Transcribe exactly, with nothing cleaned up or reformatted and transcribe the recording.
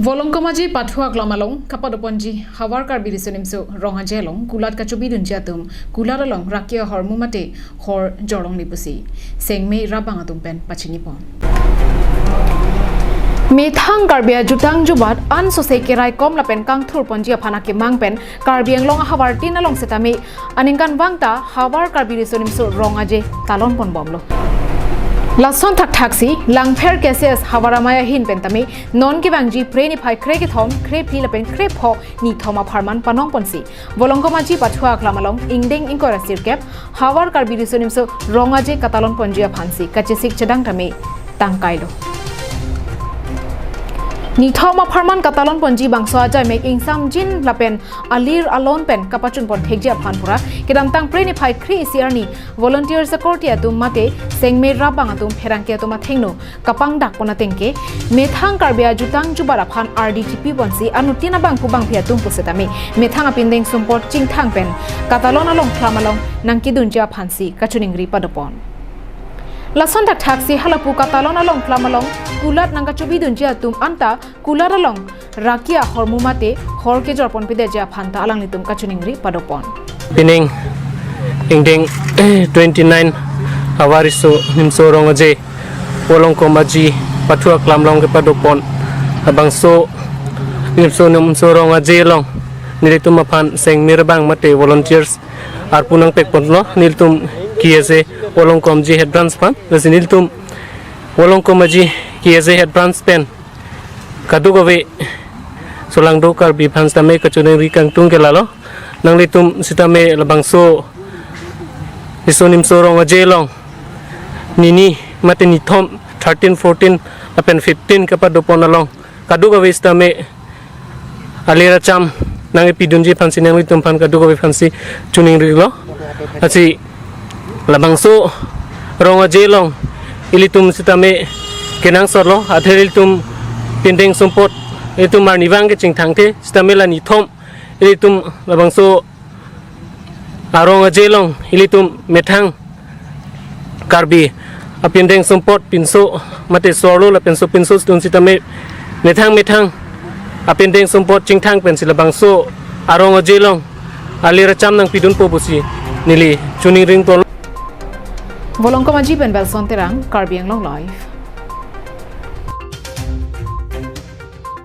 Volongkom Aji pathu aklam along kapadoponji Havar Karbi Riso Nimso Rong Aje along kulat kachobidunji atum kulat along raki ahormu mate hor jorlongle pusi sengme rabang atum pen pachinipon. Methang Karbi ajutang jubat ansose keraikom lapen kangthurponji aphan akemang pen Karbi Anglong ahavartin along setame aningkanvang ta Havar Karbi Riso Nimso Rong Aje talonponbomlo. Lason thakthaksi Langpher K C S Havar Amei ahin pen tame non kevangji Phre niphai krekethom, krephli lapen krepho nithom apharman panongponsi Volongkom Aji pathu aklam along ingdeng ingkoi ra sirkep Havar Karbi Riso Nimso Rong Aje katalonponji aphansi kachesik chedang tame tangkailo. Nithom apharman katalonponji bangso ajaimek ingsamjin lapen alir alon pen kapachunpon thekji aphan pura kedamtang Phre niphai kre isi arni volunteers akorte atum mate sengme rabang atum pherangke atum athengno kapangdakpon atengke Methang Karbi ajutang jubat aphan ardi chipiponsi anuttin abangphu bangphi atum pusetame methang apindeng sumpot chingthang pen katalon along khlam along nangkedunji aphansi kachiningri padopon. Lason thakthaksi halapu katalon along khlam along kulat nangkachobidunji atum anta kulat along raki ahormu mate hor kejorponpedetji aphan ta alanglitum kachiningri padopon. Pining ingdeng twenty nine Havar Riso Nimso Rong Aje Volongkom Aji pathu aklam along kepadopon labangso Nimso Nimso Rong Aje along nelitum aphan sengme rabang mate volunteers arpu nangpekponlo nelitum K S A Volongkom Aji Head Branch aphan. Lasi nelitum Volongkom Aji K S A Head Branch pen kadokave solangdo Karbi aphan setame kachiningri kangtung ke lalo, nanglitum setame labangso Riso Nimso Rong Aje along nini mate nithom thirteen, fourteen lapen fifteen kapadopon along kadokave setame alir acham nangkepidunji aphansi nanglitum aphan kadokave aphansi chiningrilo. Lasi labangso Rong Aje along ilitum setame kenangsotlo, athe ilitum pindeng sumpot ilitum arnivang kechingthangthe setame la nithom ilitum labangso Arong Aje along ilitum methang Karbi apindeng sumpot pinso mate sorlo lapen sopinso dun setame methang methang apindeng sumpot chingthang pensi labangso Arong Aje along alir acham nangpidunpo pusi neli chiningri pon. Volongkom Aji pen Belson Terang, Karbi Anglong Live.